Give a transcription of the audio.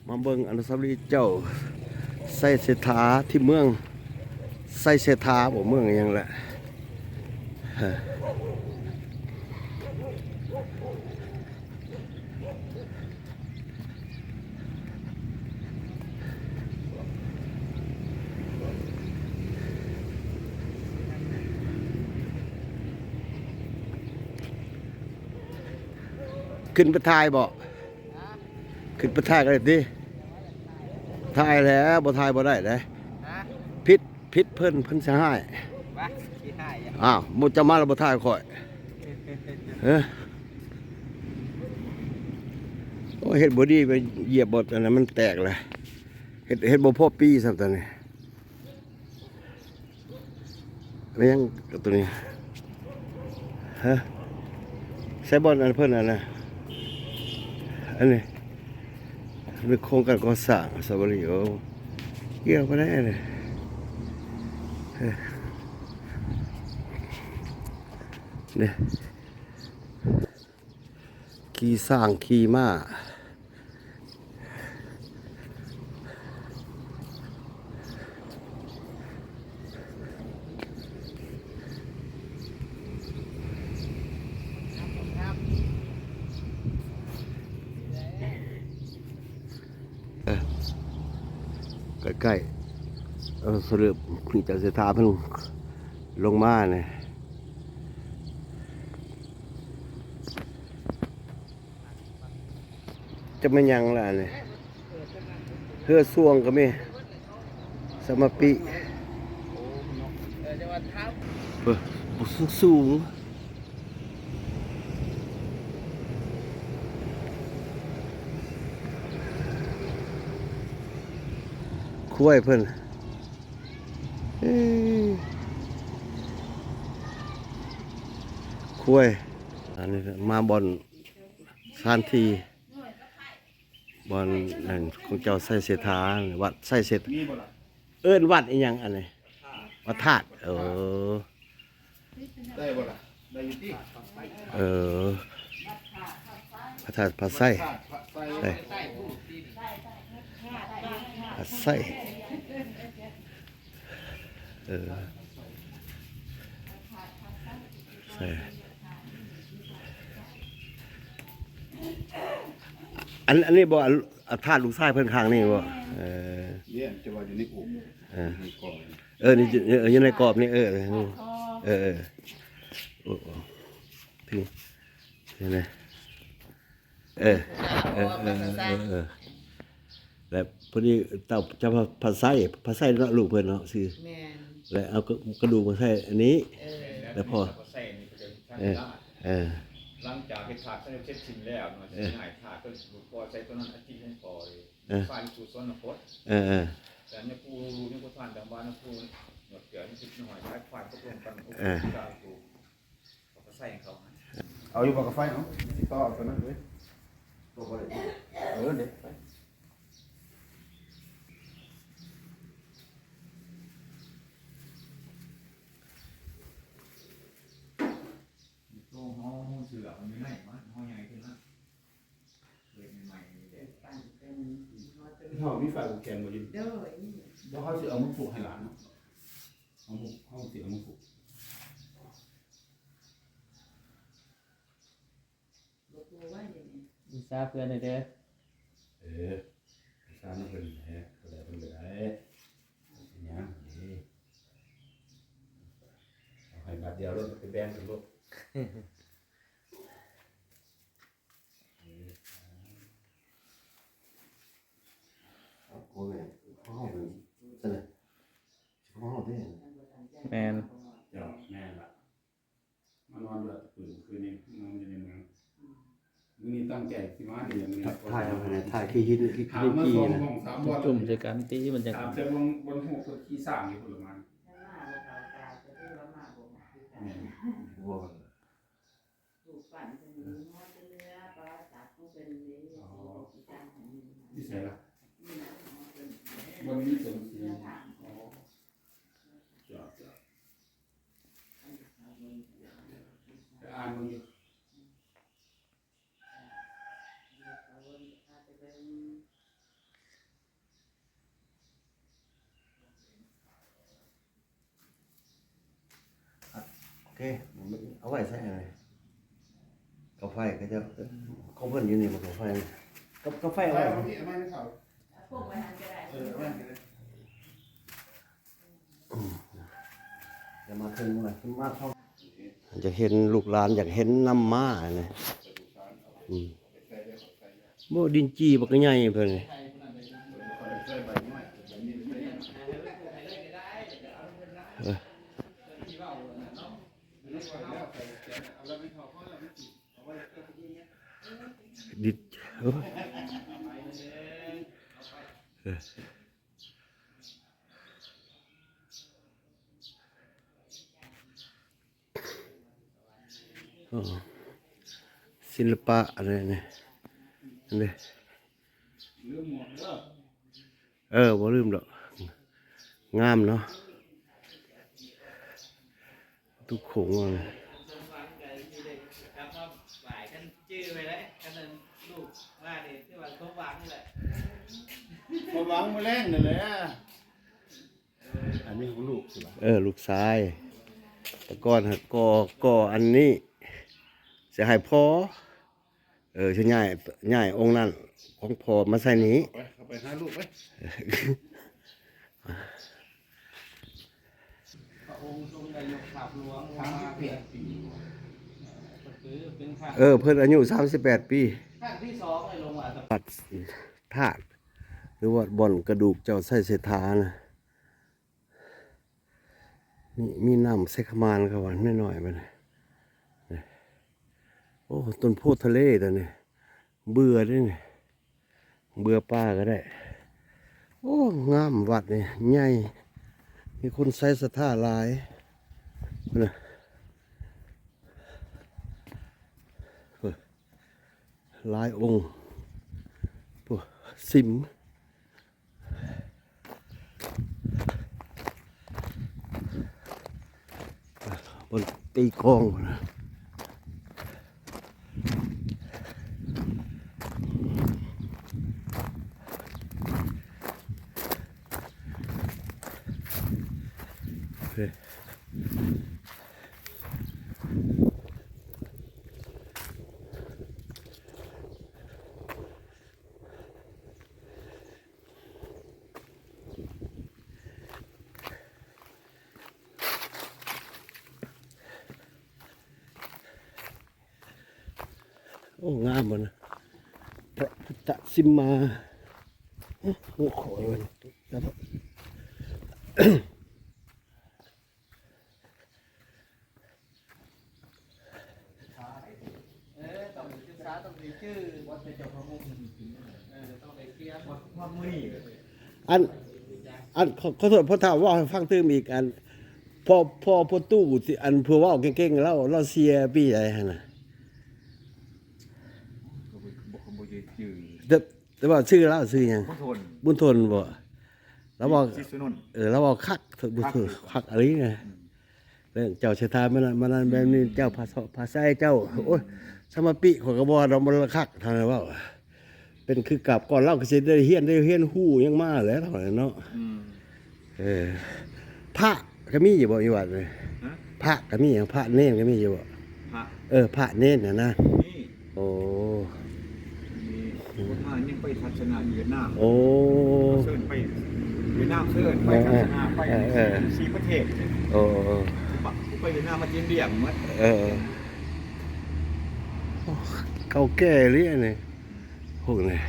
ມາເບິ່ງອະນຸສາວະລີເຈົ້າໄຊເສດຖາ ທີ່ເມືອງໄຊເສດຖາບໍ ເມືອງຫຍັງແຫຼະ ຂຶ້ນໄປຖ່າຍບໍ? ຂຶ້ນໄປຖ່າຍກໍໄດ້ຕິ? ຖ່າຍແຫຼະ ບໍ່ຖ່າຍບໍ່ໄດ້ເດ້. ຜິດ ຜິດເພິ່ນ ເພິ່ນຊິຮ້າຍ. ອ້າວ ໝູ່ເຈົ້າມາແລ້ວບໍ່ຖ່າຍຂ້ອຍ? ເອີ ໂອ້ຍ ເຮັດບໍ່ດີ ໄປຢຽບບ່ອນອັນນັ້ນ ມັນແຕກແລ້ວ. ເຮັດ ເຮັດບໍ່ພໍປີຊ້ຳຕອນນີ້. ແມ່ນຫຍັງຕົວນີ້? ຮະ? ໃສ່ບ່ອນອັນເພິ່ນອັນນະ ອັນນີ້ ເປັນໂຄງການກໍ່ສ້າງສະຫວັນນະເຂດ ໂອ້ ກ່ຽວບໍ່ໄດ້ ເອີ ນີ້ ຂີ່ຊ້າງຂີ່ມ້າ ເອີ ໃກ້ໆ ເອີ ສະເລິບ ຈາກເສດຖາເພິ່ນລົງມານີ້. ຈັກແມ່ນຫຍັງລະອັນນີ້ ເຮືອຊ່ວງກໍມີ ສະມາປິ ເອີ ສູງໆ ຄວາຍເພິ່ນ ເອີ ຄວາຍ ອັນນີ້ມາບ່ອນ ສະຖານທີ່ບ່ອນນັ້ນຂອງເຈົ້າໄຊເສດຖາ ວັດໄຊເສດ ເອີ້ນວັດອີ່ຫຍັງອັນນີ້? ວັດທາດ ເອີ ໄດ້ບໍ່ລະ? ໄດ້ຢູ່ຕິ? ເອີ ພະທາດພະໄຊ ໄຊ ພະໄຊ. ເອີ ໃຊ່ ອັນ ອັນນີ້ບໍ່ ອັນ ອາ ທາດລູກຊາຍເພິ່ນຂ້າງນີ້ບໍ່? ເອີ ນີ້ ອັນທີ່ວ່າຢູ່ໃນອຸ ເອີ ໃນກອງ ເອີ ນີ້ ເອີ ຢູ່ໃນກອບນີ້ ເອີ ເອີ ເອີ ໂອ້ ໂອ້ ທີ່ ນີ້ນະ ເອີ ເອີ ເອີ ເອີ ເອີ ແລະ ພໍດີເຕົ້າ ເຈົ້າພະໄຊ ພະໄຊເນາະ ລູກເພິ່ນເນາະ ຊື່ ແມ່ນ ແລະ ເອົາກະ ກະດູກມາໃສ່ອັນນີ້ ເອີ ແລະ ພໍ ເອີ ເອີ ຫຼັງຈາກເຮັດທາດເສັດສິ້ນແລ້ວເນາະ ເອີ ຊິຍ້າຍທາດ ກໍລູກພໍ່ໃສ່ຕົວນັ້ນ ອາທິດໃຫ້ພໍ່ເລີຍ ເອີ ໄຟຢູ່ສວນນະຄົດ ເອີ ເອີ ແຕ່ຍາຄູ ຍາຄູທ່ານຈຳບານ ຍາຄູຍອດເກືອ ຍາຄູນ້ອຍ ຫຼາຍຝ່າຍຕົກລົງກັນ ເອີ ເອົາຢູ່ບໍ່ກາໄຟເນາະ ຊິຕໍ່ເອົາຕົວນັ້ນເລີຍ ຕົວບໍ່ໄດ້ ເອີ ເດັດໄປ ໂຕເຮົາເສືອມັນຢູ່ໃນມັນ ເຮົາໃຫຍ່ຂຶ້ນນະ ເຮັດໃໝ່ໆນີ້ແຫຼະ ເຮົາມີຝາກແຂນບໍ່ຢູ່ ໂດຍ ບໍ່ ເຮົາຊິເອົາມາຜູກໃຫ້ຫຼານເນາະ ເຮົາ ເຮົາຊິເອົາມາຜູກ. ບູຊາເພື່ອນແດ່ເດີ ເອີ ບູຊານຳເພິ່ນແດ່ ເທົ່າໃດເພິ່ນກໍໄດ້ ເປັນຫຍັງເດ້ ເອົາໃຫ້ບາດດຽວໂລດ ໄປແບ່ງກັນໂລດ ເອີ ໂອ້ຍ ຂອງເຮົາເປັນ ຊັ້ນແຫຼະ ຂອງເຮົາເດ້ ແມ່ນ ເຈົ້າ ແມ່ນລະ. ມານອນຢູ່ອັດຕະປືມື້ຄືນນີ້ ນອນຢູ່ໃນເມືອງ ມື້ນີ້ຕັ້ງໃຈຊິມານີ້ ມື້ນີ້ ຖ່າຍເອົາໃຫ້ແດ່ ຖ່າຍຂີ້ຫີນ ຂີ້ ຂີ້ຫີນກີ້ນະ ຈຸ່ມໃສ່ກັນຕິ ມັນຈັ່ງ ຕາມແຕ່ເບິ່ງ ເບິ່ງຮູບເພິ່ນຂີ່ຊ້າງຢູ່ພຸ້ນລະມັນ ແມ່ນ ຢູ່ໃສລະ? ບໍ່ມີສົມສີ ອໍ ເຈົ້າ ເຈົ້າ ໄປອ່ານເບິ່ງຢູ່. ເຄ ເອົາໄວ້ໃສ່ອັນນີ້ ເຕົາໄຟເຂົາເຈົ້າ ຂອງເພິ່ນຢູ່ນີ້ບໍ່ ເຕົາໄຟ ເຕົາ ເຕົາໄຟເອົາໄວ້ ເອົາໄວ້ໃນເຕົາ ເອີ ເອົາໄວ້ນີ້ ອືມ ຢ່າມາເຖິງ ມາ ມາເຂົ້າ ຢາກເຫັນລູກຫຼານ ຢາກເຫັນນຳມານີ້ ອືມ ໂອ້ ດິນຈີ່ບັກໃຫຍ່ເພິ່ນນີ້ ເອີ ດິນ ເອີ ເອີ. ໂອ້ ສິລະປະອັນນີ້ ອັນນີ້ ເອີ ບໍ່ລືມດອກ ງາມເນາະ ທຸກໂຂງ ສົມຫວັງກະຊິໄດ້ກັບມາໄຫວ້ກັນຈື່ໄວ້ເລີຍ ຄັນນັ້ນລູກມານີ້ຖືວ່າສົມຫວັງແຫຼະ ສົມຫວັງມື້ແລງນີ້ແຫຼະ. ອັນນີ້ຂອງລູກຊິວ່າ ເອີ ລູກຊາຍ ແຕ່ກ່ອນຫາກໍ ກໍອັນນີ້ຊິໃຫ້ພໍ່ ເອີ ຊິຍ້າຍ ຍ້າຍອົງນັ້ນຂອງພໍ່ມາໃສ່ນີ້ ເຂົ້າໄປ ເຂົ້າໄປຫາລູກໄປ. ພະອົງຊົງໄດ້ຍົກທາດຫຼວງລົງມາ ສາມສິບແປດປີ ເອີ ເພິ່ນອາຍຸສາມສິບແປດປີ ຄັ້ງທີສອງເລີຍລົງມາ ທາດ ທາດ ຫຼືວ່າບ່ອນກະດູກເຈົ້າໄຊເສດຖານະ ມີ ມີນ້ຳໄຊຄະມານ ເຂົາວ່ານ້ອຍໆ ບັດນີ້ ໂອ້ ຕົ້ນໂພທະເລຕົວນີ້ ເບື່ອເດ້ນີ້ ເບື່ອປ່າກໍໄດ້. ໂອ້ ງາມ ວັດນີ້ໃຫຍ່ ມີຄົນໃສ່ສັດທາຫຼາຍ ພຸ້ນນະ ຫຼາຍອົງ ໂອ້ ສິມ ເບິ່ງຕີກອງພຸ້ນນະ ເອີ. ໂອ້ ງາມບໍ່ນະ ພະພຸດທະສິມມາ ໂອ້ ຫົວຂໍ້ມັນ ເອີ ຕ້ອງໄດ້ສຶກສາ ຕ້ອງໄດ້ຈື່ ວັດເຈົ້າພະມຸມ ເອີ ຕ້ອງໄດ້ຂຽນ ຮອດ ຮອດມື້ນີ້ ອັນ ອັນ ຂໍ ຂໍໂທດ ພໍ່ທ້າວເວົ້າໃຫ້ຟັງຕື່ມອີກ ອັນ ພໍ່ ພໍ່ ພໍ່ຕູ້ທີ່ ອັນ ຜູ້ເວົ້າເກັ່ງໆ ລາວ ລາວເສຍປີໃດຫັ້ນນະ? ກໍບໍ່ ກໍບໍ່ຈື່ ແຕ່ ແຕ່ວ່າຊື່ລາວຊື່ຫຍັງ? ບຸນທົນ ບຸນທົນບໍ? ລາວເວົ້າ ຊິດສຸນົນ ເອີ ລາວເວົ້າຄັກ ບຸນທົນ ຄັກອີ່ຫຼີນະ ອືມ ເລື່ອງເຈົ້າຊະຕາມານັ້ນ ມານັ້ນແບບນີ້ ອືມ ເຈົ້າພາເຊາະພາໄຊເຈົ້າ ອືມ ໂອ້ຍ ສະມາປິຂ້ອຍກໍບໍ່ວ່າດອກ ມັນລະຄັກ ທ່ານເວົ້າ ເປັນຄືກັບກ່ອນ ລາວກໍຊິໄດ້ຮຽນ ໄດ້ຮຽນຮູ້ຫຍັງມາແຫຼະ ເນາະ ອືມ ເອີ ພະກໍມີຢູ່ບໍ່ຢູ່ວັດນີ້? ຮະ? ພະກໍມີຫຍັງ? ພະເນນກໍມີຢູ່ບໍ່? ພະ ເອີ ພະເນນຫັ້ນນະ ມີ ໂອ້ ມີ ຄົນມາຍັງໄປທັດສະນະຢູ່ຫວຽດນາມ ໂອ້ ເຊີນໄປຫວຽດນາມ ເຊີນໄປທັດສະນະ ໄປ ເອີ ເອີ ສີ່ປະເທດ ໂອ້ ໄປຫວຽດນາມມາກິນບຽມໝົດ ເອີ ເອີ ໂອ້ ເກົ່າແກ່ເລີຍອັນນີ້ ພວກນີ້